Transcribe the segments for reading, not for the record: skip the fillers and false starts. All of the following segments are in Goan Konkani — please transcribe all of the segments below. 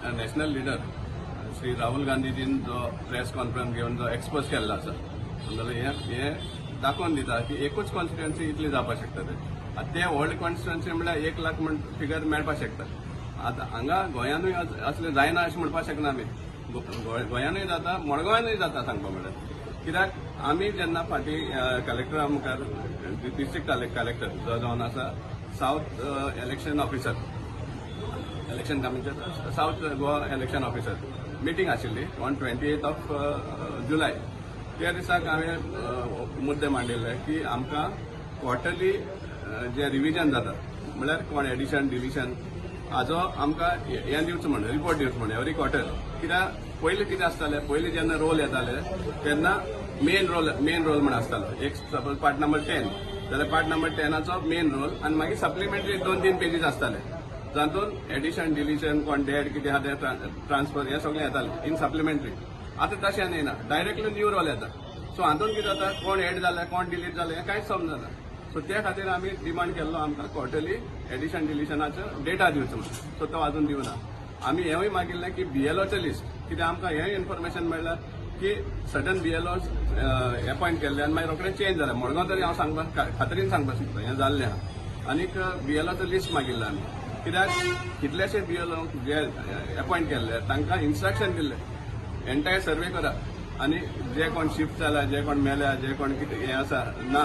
नॅशनल लिडर श्री राहुल गांधीजीन जो प्रेस कॉन्फरन्स घेवन जो एक्सपोज केल्लो आसा, समजलें, हें हें दाखोवन दिता की एकूच कॉन्स्टिट्युएन्सी इतली जावपाक शकता. ते आतां ते व्हडले कॉन्स्टिट्युएन्सी म्हणल्यार 1 लाख म्हण फिगर मेळपाक शकता. आतां हांगा गोंयानूय असलें जायना अशें म्हणपाक शकना आमी. गोंयानूय जाता, मडगांवानूय जाता. सांगपा म्हणल्यार कित्याक आमी जेन्ना फाटीं कलेक्टरा मुखार, डिस्ट्रिक्ट कलेक्टर जो जावन आसा South Election Officer, Election Commission, South Goa Election Officer meeting आशिल्ली on 28th of July, त्या दिसाक हांवें मुद्दे मांडिल्ले की आमकां क्वॉर्टरली जे रिविजन जाता, म्हणल्यार कोण एडिशन डिलिशन हाजो आमकां हें दिवचो म्हण, रिपोर्ट दिवचो म्हण एवरी क्वॉर्टर. कित्याक पयलीं कितें आसतालें, पयलीं जेन्ना रोल येताले तेन्ना मेन रोल, मेन रोल म्हण आसतालो एक. सपोज पार्ट नंबर 10 जाल्यार पार्ट नंबर 10आचो मेन रोल आनी मागीर सप्लिमेंटरी दोन तीन पेजीस आसताले, जातून एडिशन, डिलिशन, कोण डेड कितें आहा तें, ट्रान्सफर, हें सगळें येतालें इन सप्लिमेंटरी. आतां तशें न्ही, डायरेक्टली न्यू रोल येता. सो हातून कितें जाता, कोण एड जालें, कोण डिलीट जालें, हें कांयच समजना. सो त्या खातीर आमी डिमांड केल्लो आमकां क्वॉर्टरली एडिशन डिलिशनाचो डेटा दिवचो म्हणून. सो तो अजून दिवना. आमी हेंवूय मागिल्लें की बीएलओचें लिस्ट, कित्याक आमकां हेंय इन्फॉर्मेशन मेळ्ळां की सर्टन बीएलओ अपॉयंट केल्ले आनी मागीर रोखडे चेंज जाले. मडगांव तरी हांव सांगपाक, खात्रीन सांगपाक शकता, हें जाल्लें आहा. आनीक बीएलओचो लिस्ट मागिल्लें आमी, कित्याक कितलेशे बीएलओ जे अपॉयंट केल्ले तांकां इन्स्ट्रक्शन दिल्ले, एंटायर सर्वे करा आनी जे कोण शिफ्ट जाला, जे कोण मेल्या, जे कोण कितें हें आसा ना,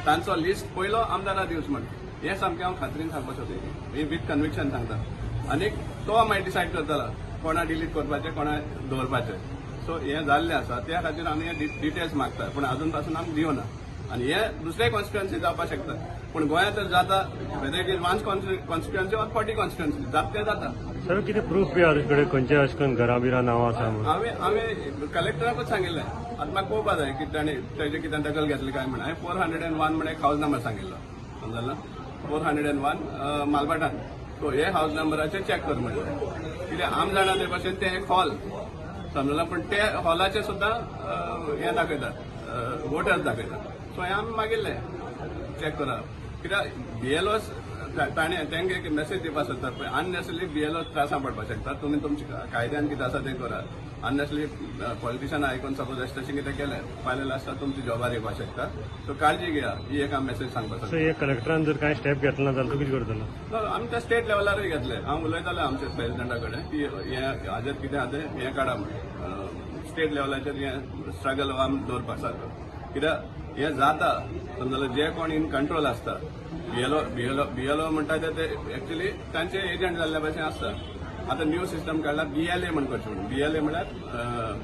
तांचो लिस्ट पयलो आमदारा दिवचो म्हण. हें सामकें हांव खात्रीन सांगपाक शकता, हें विथ कन्विक्शन सांगता. आनी तो मागीर डिसायड करतलो कोणा डिलीट करपाचें, कोणा दवरपाचें. सो हें जाल्लें आसा, त्या खातीर आमी हे डिटेल्स मागता, पूण अजून पासून आमकां दिवना. आनी हे दुसरे कॉन्स्टिट्युएन्सी जावपाक शकता, पूण गोंयांत तर जाता. Whether it is one constituency or 40 constituency, जाता तें जाता. सर, कितें प्रूफ बी आहा तुजे कडेन, खंयचे अशें करून घरां बिरां नांवां आसा म्हणून? हांवें कलेक्टराकूच सांगिल्लें. आतां म्हाका पळोवपा जाय की ताणें तेजें कितें दखल घेतली काय म्हण. हांवें 401 म्हण एक हावस नंबर सांगिल्लो, समजलो, 401 मालभाटान. सो हे हावस नंबराचेर चॅक कर म्हणलें, कित्याक आम जाणा ते भाशेन तें एक हॉल, समजलें, पूण ते हॉलाचे सुद्दां हें दाखयतात, वोटर्स दाखयतात. सो हें आमी मागिल्लें, चॅक करा, कित्याक बीएलओ ताणें तांकां एक मेसेज दिवपाक सोदता पळय, अननेसरी बीएलओ त्रासां पडपाक शकता. तुमी तुमचे कायद्यान कितें आसा तें करा. अननेसरी पॉलिटिशियन आयकून सपोज अशें तशें कितें केलें, फाल्यां लास्टाक तुमची जॉबार येवपाक शकता. सो काळजी घेया, ही एक आमी मेसेज सांगपाक सो सोदता. हे कलेक्टरान जर कांय स्टेप घेतला ना जाल्यार तूं कितें करतलो? ना, आमी त्या स्टेट लेवलारूय घेतले. हांव उलयतालें आमच्या प्रेसिडेंटा कडेन की हें हाजेर कितें आहा तें हें काडा म्हण, स्टेट लेवलाचेर हें स्ट्रगल आमी दवरपा सारको, कित्याक हें जाता, समजलें. जे कोण इन कंट्रोल आसता, बीएलओ, बीएलओ, बीएलओ म्हणटा ते एक्चुली तांचे एजंट जाल्ल्या भशेन आसता. आतां न्यू सिस्टम काडला, बीएलए म्हण करचें म्हणून. बीएलए म्हळ्यार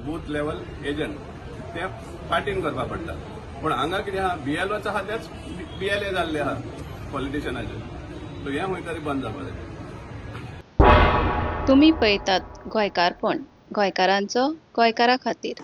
बूथ लेवल एजंट, ते पार्टीन करपा पडटा. पूण हांगा कितें आहा, बीएलओचो आहा तेच बीएलए जाल्ले आहा पॉलिटिशनाचे. सो हें खंय तरी बंद जावपा जाय. तुमी पळयतात गोंयकारपण, गोंयकारांचो गोंयकारा खातीर.